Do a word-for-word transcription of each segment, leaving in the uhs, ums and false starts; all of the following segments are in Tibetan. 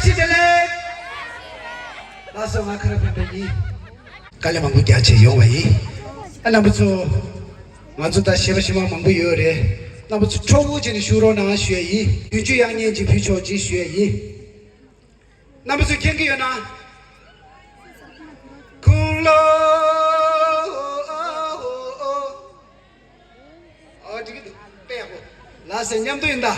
བཀྲ་ཤིས་བདེ་ལེགས། ལགས་སོ། ང་ཁ་ར་ཕན་པ་ཡིན། དཀའ་ལས་མང་པོ་རྒྱག་བྱས་ཡོང་བ་ཡིན། ཨ། རྣམ་པ་ཚོ། ང་ཚོ་ད་གཞས་པ་གཞས་མ་མང་པོ་ཡོད་རེད། རྣམ་པ་ཚོ་ཁྲོ་བོ་བྱས་ནས་བཞུགས་རོགས་གནང་ཞུ་ཡ་ཡིན། རྒྱུན་སྤྱོད་ཡང་སྙན་ཅིག་ཕུལ་ཆོག་ཅིག་ཞུ་ཡ་ཡིན། རྣམ་པ་ཚོས་མཁྱེན་གྱི་ཡོད་ན། ཁུངས་ལོ། ཨོ། འགྲིག་གི་འདུག་དཔེ་ཡག་པོ། ལགས་སེ། མཉམ་དུ་ཡིན་ད།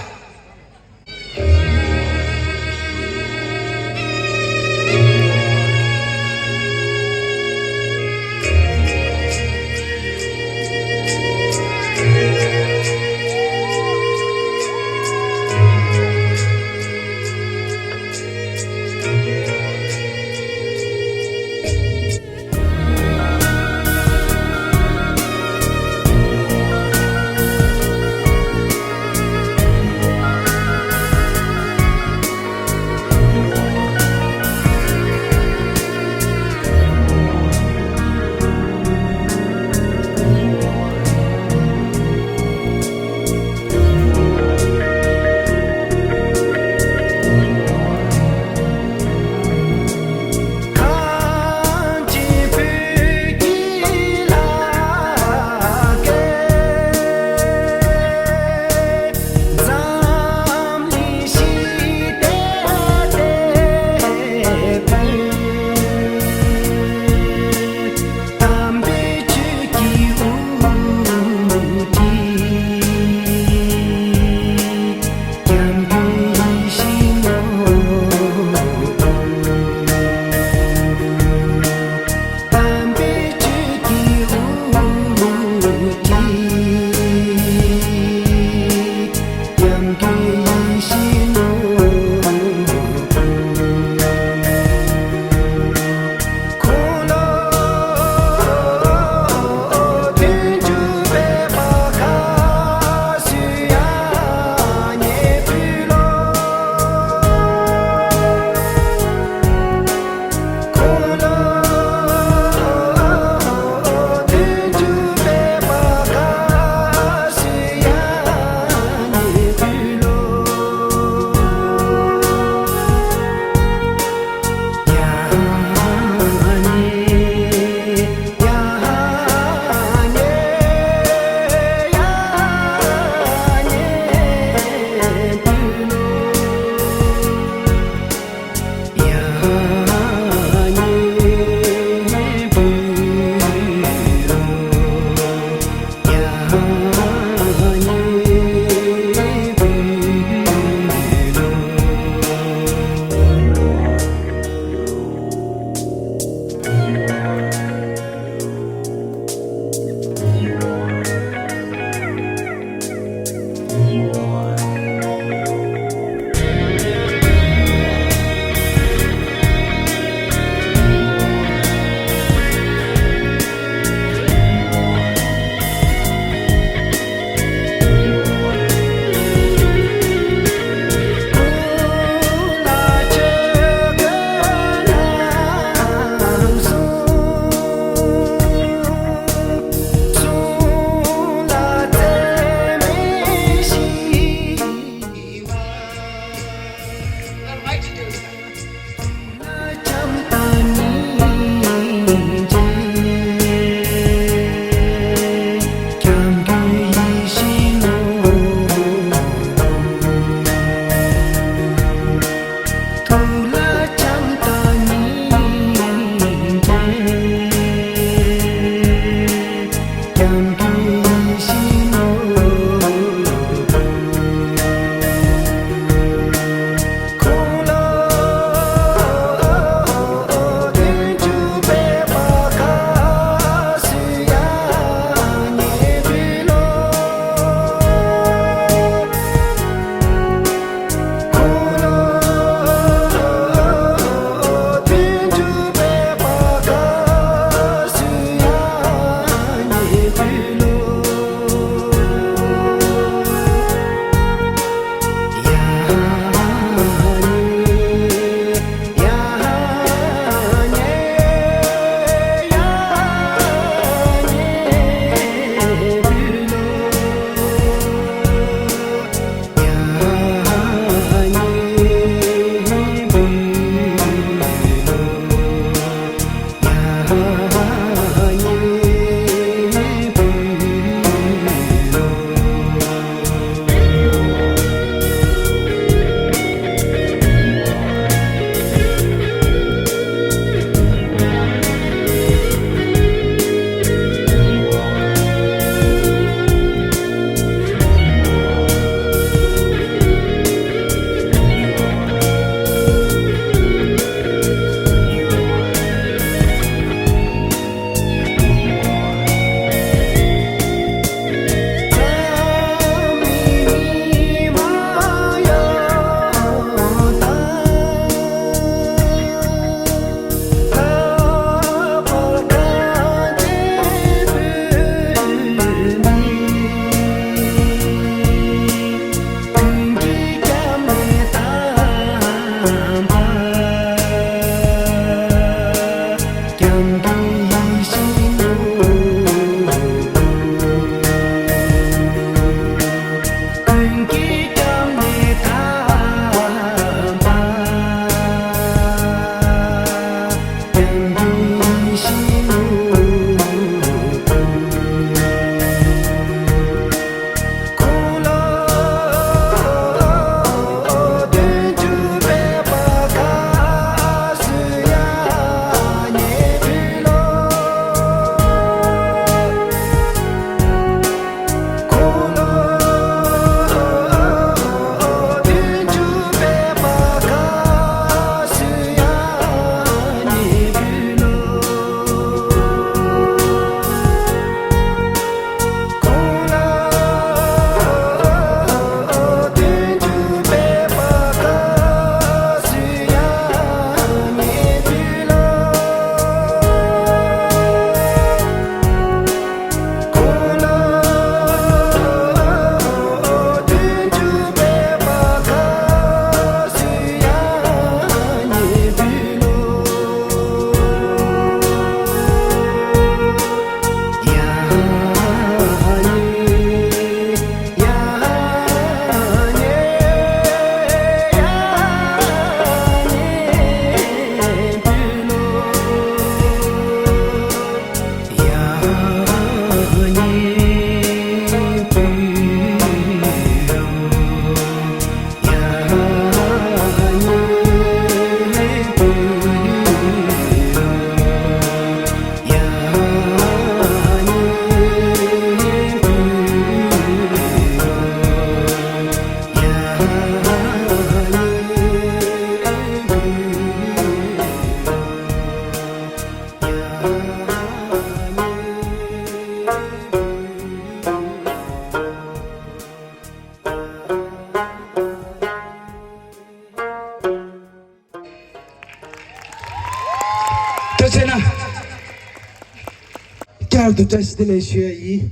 ཐུགས་བཀྲ་ཤིས་བདེ་ལེགས་ཞུ་ཡ་ཡིན།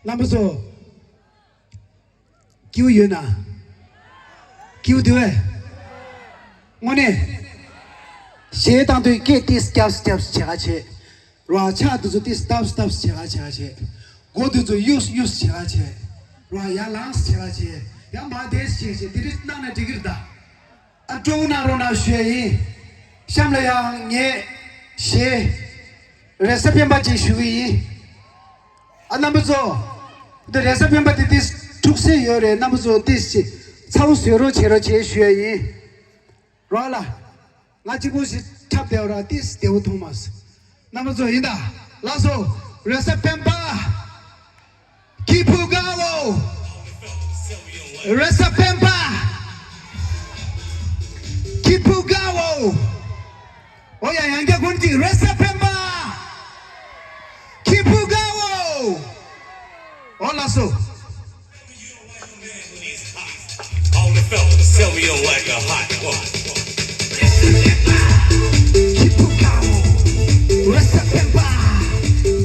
རྣམ་པ་ཚོ། སྐྱིད་པོ་ཡོད་ན། སྐྱིད་པོ་འདུག་གས། དངོས་གནས། གཞས་བཏང་དུས་སྐད་ཏིས་སྐྱབས་སྐྱབས་བྱེད་ག་བྱེད། ར་ཕྱག་དེ་ཚོ་ཏིས་སྟབས་སྟབས་བྱེད་ག་བྱེད་ག་བྱེད། མགོ་དེ་ཚོ་གཡུགས་གཡུགས་བྱེད་ག་བྱེད། ར་ཡར་ལངས་བྱེད་ག་བྱེད། ཡར་མར་བསྡད་བྱེད་བྱེད་དེ་འདྲ་གནང་ན་འགྲིག་གི་རེད་ད། ཨ་སྤྲོ་པོ་གནང་རོགས་གནང་ཞུ་ཡ་ཡིན། གཤམ་ལ་ཡང་ངས་གཞས་རེས་གཟའ་སྤེན་པ་ཅིག་ཞུ་གི་ཡིན། ཨ་རྣམ་པ་ཚོ། འདི་རེས་གཟའ་སྤེན་པ་དེ་ཏིས་འཁྲུག་སེ་ཡོད་རེད། རྣམ་པ་ཚོ་ཏིས་ཅིག་ཚ་བོ་བཟོས་རོགས་བྱེད་རོགས་བྱེད་ཞུ་ཡ་ཡིན། རོགས་ལ། ང་གཅིག་པོ་ཞིག་འཁྲབ་བསྡད་པ་ར་ཏིས་བདེ་བོ་མཐོང་མ་སོང་། རྣམ་པ་ཚོ་ཡིན་ད། ལགས་སོ། རེས་གཟའ་སྤེན་པ། སྐྱིད་པོ་དགའ་འོ། རེས་གཟའ་སྤེན་པ། སྐྱིད་པོ་དགའ་འོ། འོ་ཡ་ཡང་བསྐྱར་སྐུ་མཁྱེན། རེས་གཟའ་སྤེན་པ། སྐྱིད་པོ་དགའ་འོ། འོ་ལགས་སོ། All the fellas, tell me you don't like a hot woman. སྐྱིད་པོ་དགའ་འོ། རེས་གཟའ་སྤེན་པ།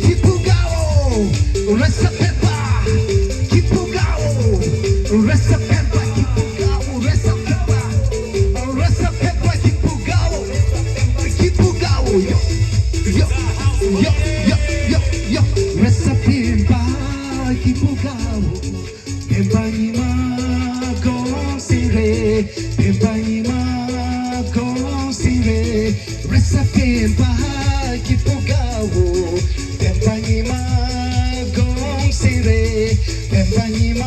སྐྱིད་པོ་དགའ་འོ། རེས་གཟའ་སྤེན་པ། སྐྱིད་པོ་དགའ་འོ། རེས་གཟའ་སྤེན་པ། སྐྱིད་པོ་དགའ་འོ། རེས་གཟའ་སྤེན་པ། རེས་གཟའ་སྤེན་པ། སྐྱིད་པོ་དགའ་འོ། སྐྱིད་པོ་དགའ་འོ། ཡོ། ཡོ། ཡོ། ཡོ། ཡོ། རེས་གཟའ་སྤེན་པ། སྐྱིད་པོ་དགའ་འོ། སྤེན་པ་ཉི་མ་གུང་སེང་རེད། སྤེན་པ་ཉི་མ་གུང་སེང་རེད། རེས་གཟའ་སྤེན་པ་སྐྱིད་པོ་དགའ་འོ། སྤེན་པ་ཉི་མ་གུང་སེང་རེད། སྤེན་པ་ཉི་མ་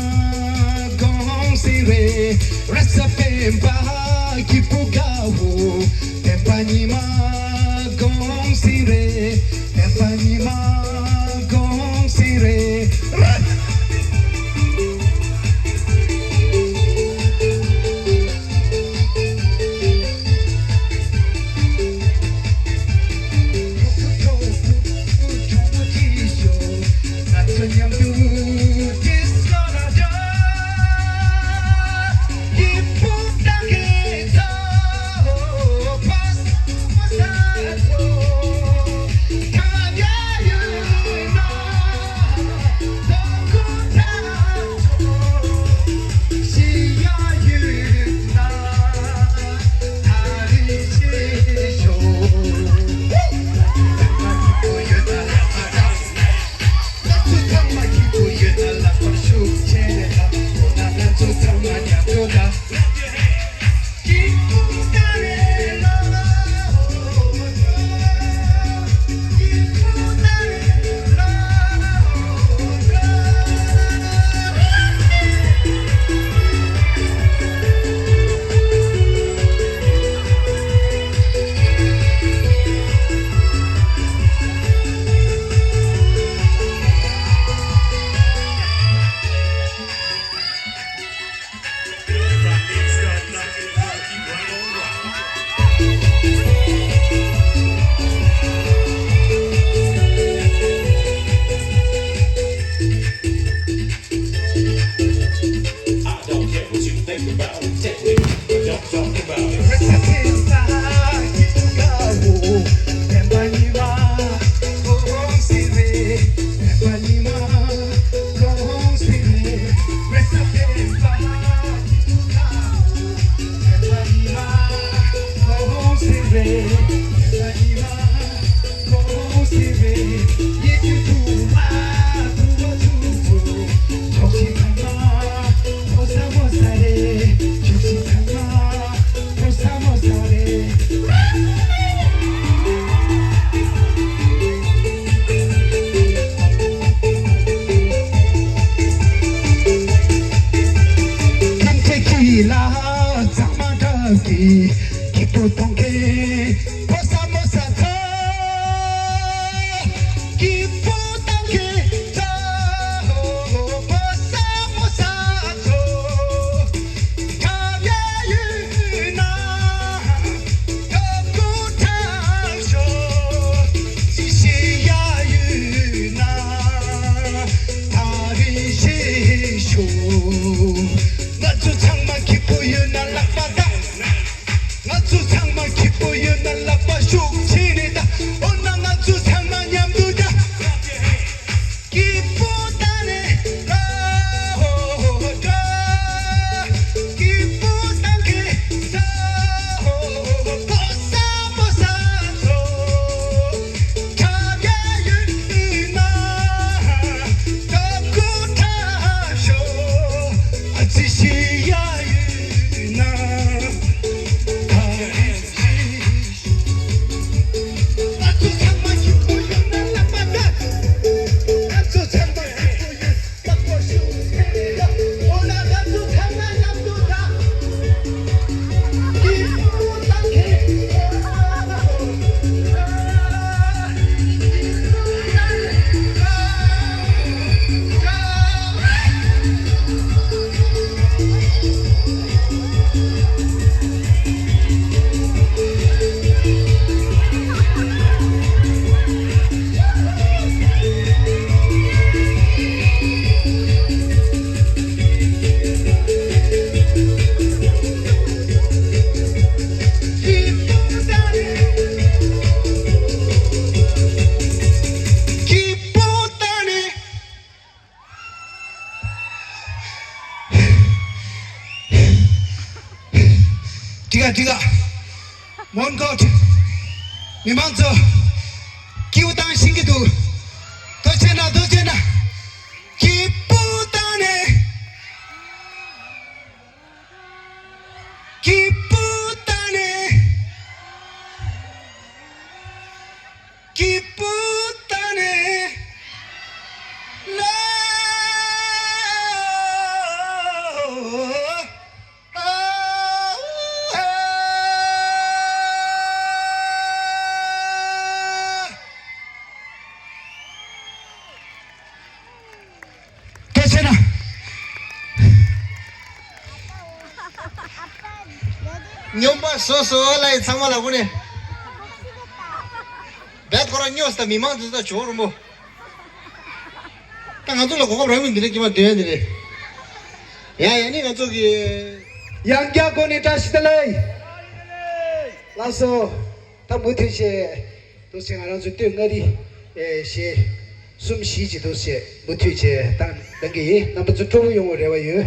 གུང་སེང་རེད། རེས་གཟའ་སྤེན་པ་སྐྱིད་པོ་དགའ་འོ། སྤེན་པ་ཉི་མ་གུང་སེང་རེད། སྤེན་པ་ཉི་མ་གུང་སེང་རེད། I don't care what you think about it, technically, don't talk about it. ཡ་དུས་ཀ་མོན་གྷོ་མི་མང་ཚོ་སྐྱིད་པོ་བཏང་ཤེས་ཀྱི་འདུག་ཐུགས་རྗེ་གནང་། ཐུགས་རྗེ་གནང་། སྐྱིད་པོ་བཏང་ནས། སྐྱིད་པོ་བཏང་ནས། སྐྱིད་པོ་བཏང་ནས། ལ། སྐད་ཆེ་ན། སྨྱོན་པ་སོ་སོ་ལ་ཡི་ཚང་མ་ལ་གོ་ནས། བེད་ཁོ་རང་སྨྱོས་ད་མི་མང་དེ་ཚོ་ཇོ་རུ་མོ། ད་ང་ཚོ་ལ་གོ་སྐབས་རག་མི་འདི་རེད། ཀྱི་མ་འདོན་འདི་རེད། ཡ་ཡ་ནི་ང་ཚོ་གི། ཡང་བསྐྱར་གོ་ནས་བཀྲ་ཤིས་བདེ་ལེགས། ལགས་སོ། ད་མུ་མཐུད་བྱས། འདུག་སེ་ང་རང་ཚོའི་སྟོད་མངའ་རིས་ཨེ་གཞས་གསུམ་བཞི་ཅིག་འདུག་སེ་མུ་མཐུད་བྱས་བཏང་བཏང་གི་ཡིན། རྣམ་པ་ཚོ་སྤྲོ་པོ་ཡོང་བའི་རེ་བ་ཡོད།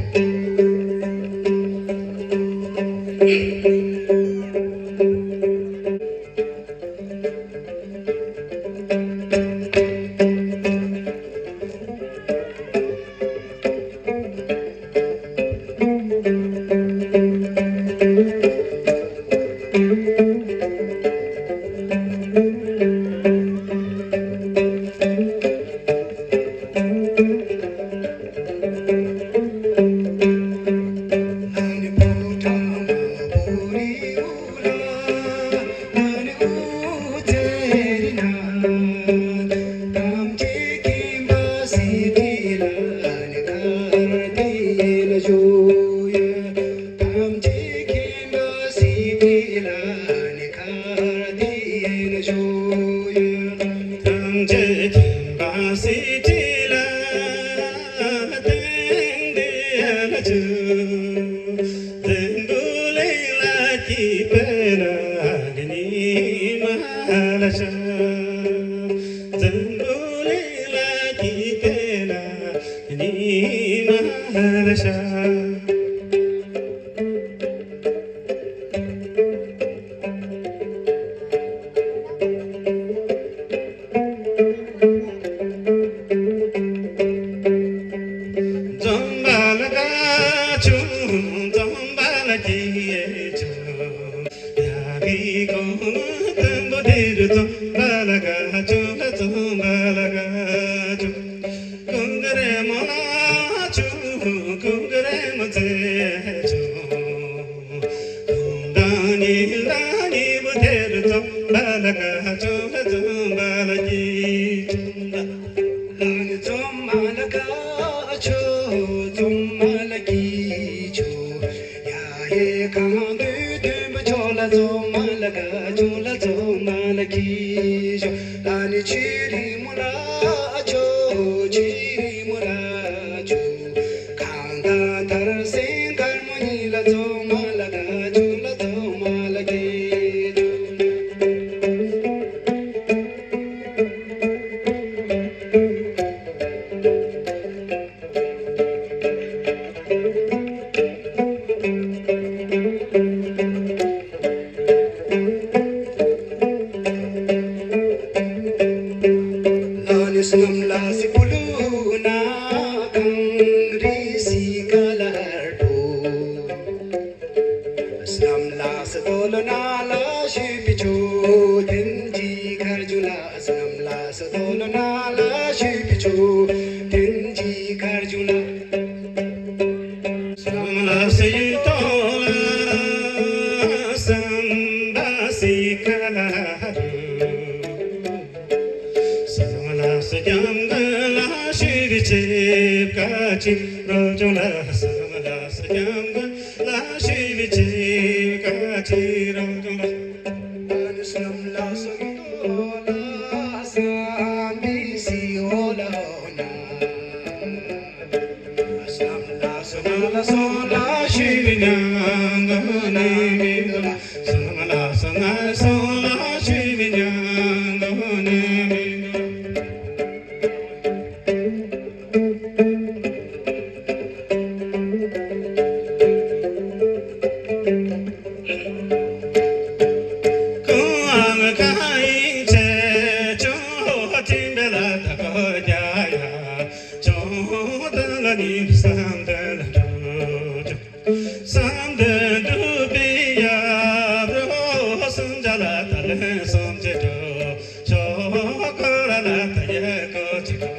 འདི་སྒྲུབ་པའི་ཡབ་རོ་སུམ་བརྒྱ་ལ་ད་ལན་སུམ་བརྒྱ་སྒྲུབ། ཆོས་འཁོར་ལ་ད་ཡི་གོ་ཅི་གོ།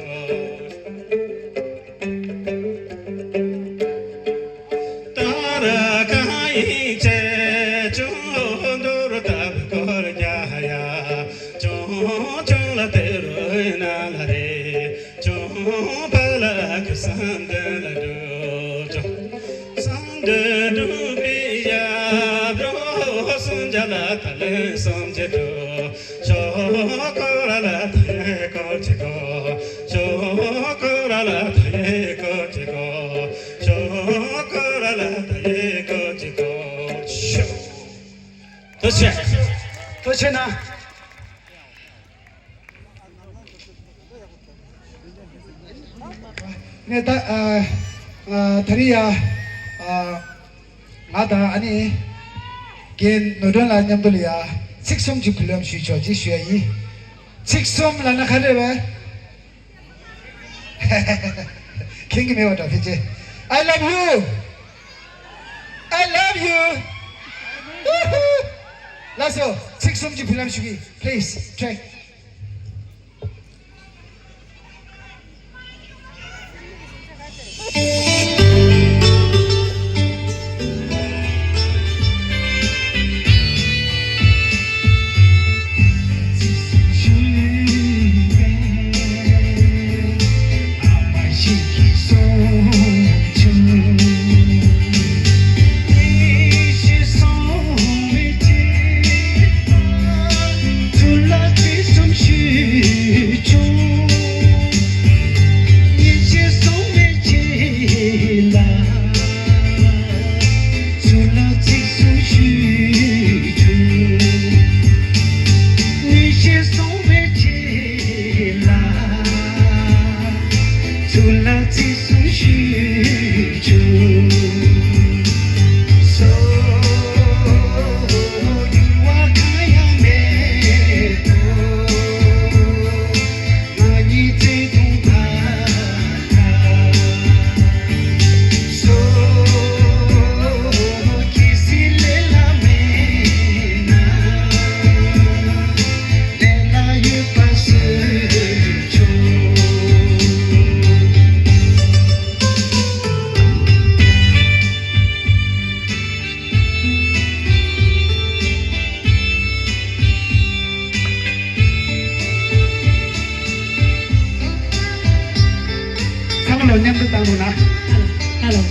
ཏཱ་ར་ག་ཡིག་བཅས་ཆོས་འཁོར་ལྟ་བུ་སྐོར་རྒྱག་ཡ། ཆོས་ཆོས་ལ་དེ་རུ་ན་ལ་རེ། ཅུང་ཕ་ལ་ཀི་སམ་དེ་ལ་དུ་ཅུང་སམ་དེ་དུ་པི་ཡ་བྲོ་སུམ་བརྒྱ་ལ་ཐ་ལེ་སུམ་བརྒྱ་དུ་ཤོ་ཀོ་ར་ལ་ཐ་ཡེ་ཀོ་ཅི་ཀོ་ཤོ་ཀོ་ར་ལ་ཐ་ཡེ་ཀོ་ཅི་ཀོ་ཤོ་ཀོ་ར་ལ་ཐ་ཡེ་ཀོ་ཅི་ཀོ་ཤོ། ཐུགས་རྗེ་ཆེ། ཐུགས་རྗེ་ཆེ་ན། ནས་ད་ཨ་ཨ་ད་རེས་ཡ་ཨ་ང་དང་ཨ་ནི་རྒན་ནོར་སྒྲོན་ལགས་མཉམ་དུ་ལ་ཡ་ཚིག་གསུམ་གྱི་བུ་ལམ་ཞུས་ཆོག་ཅེས་ཞུ་ཡ་ཡིན། ཚིག་གསུམ་ལབ་ན་ག་རེ་རེད་པས། མཁྱེན་གྱི་མེད་པ་འདྲ་ཕལ་ཆེར། I love you. I love you. ལགས་སོ། ཚིག་གསུམ་གྱི་བུ་ལམ་ཞུ་གི། Please, track. ཚུར་ལ་ཚིག་གསུམ་ཞུས་བྱུང་། ངེས་ཤེས་སོང་བའི་ཆེད་ལ། ཚུར་ལ་ཚིག་གསུམ་ཞུས་བྱུང་། སོ་འགྱུར་བ་གང་ཡང་མེད་དོ། ང་གཉིས་བརྩེ་དུང་ཐ་ཐ། སོ་སྐྱེ་སྲིད་ལས་ལ་མེད་ན། ལས་ལ་ཡོད་པ་བཟོས་ཆོག་ཚང་མ་ལོ་མཉམ་དུ་བཏང་རོགས་གནང་། ཧ་ལོ།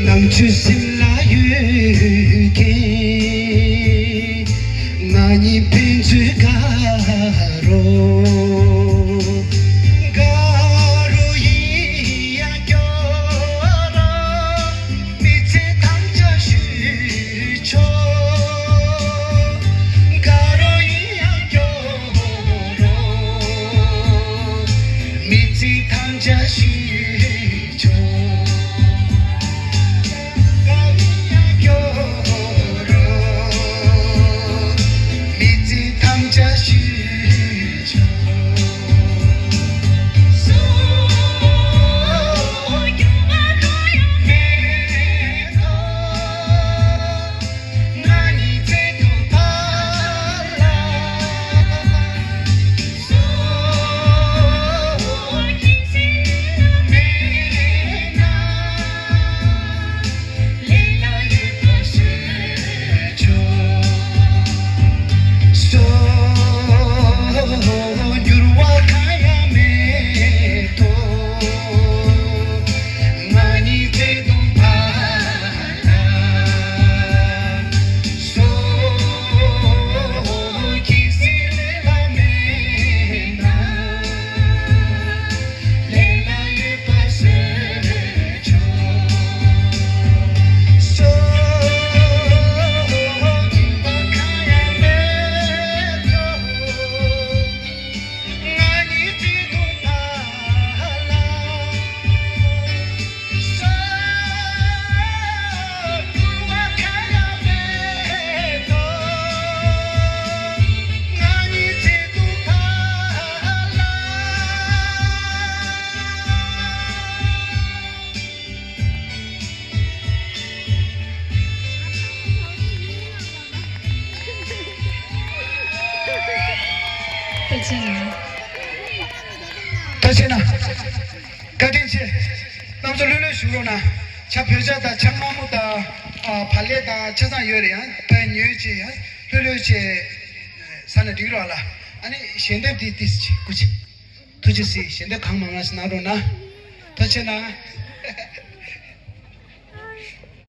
ནང་ཆོས་སེམས་ལ་ཡོད་མཁན། ང་གཉིས་ཕན་ཚུན་དགའ་རོགས། དགའ་རོགས་ཡིན་ཡང་སྐྱོ་རོགས། མི་ཚེ་དམ་བཅའ་ཞུས་ཆོག་དགའ་རོགས་ ཐུགས་རྗེ་གནང་། ཐུགས་རྗེ་གནང་། བཀའ་དྲིན་ཆེ། རྣམ་ཚོ་ལྷོད་ལྷོད་བཞུགས་རོགས་གནང་། ཇ་བོད་ཇ་དང་ཇ་མངར་མོ་དང་། ཨ། བག་ལེབ་དང་ཆ་ཚང་ཡོད་རེད། ཡང་ཕར་ཉོས་བྱས་ཡང་ལྷོད་ལྷོད་བྱས་ཟ་ན་འགྲིག་རོགས་ལ། ཨ་ནི་ཞལ་འདེབས་འདི་ཏིས་ཅིག་སྐུ་མཁྱེན། ཐུགས་རྗེ་གཟིགས། ཞལ་འདེབས་གང་མང་མང་ཞིག་གནང་རོགས་གནང་། ཐུགས་རྗེ་གནང་།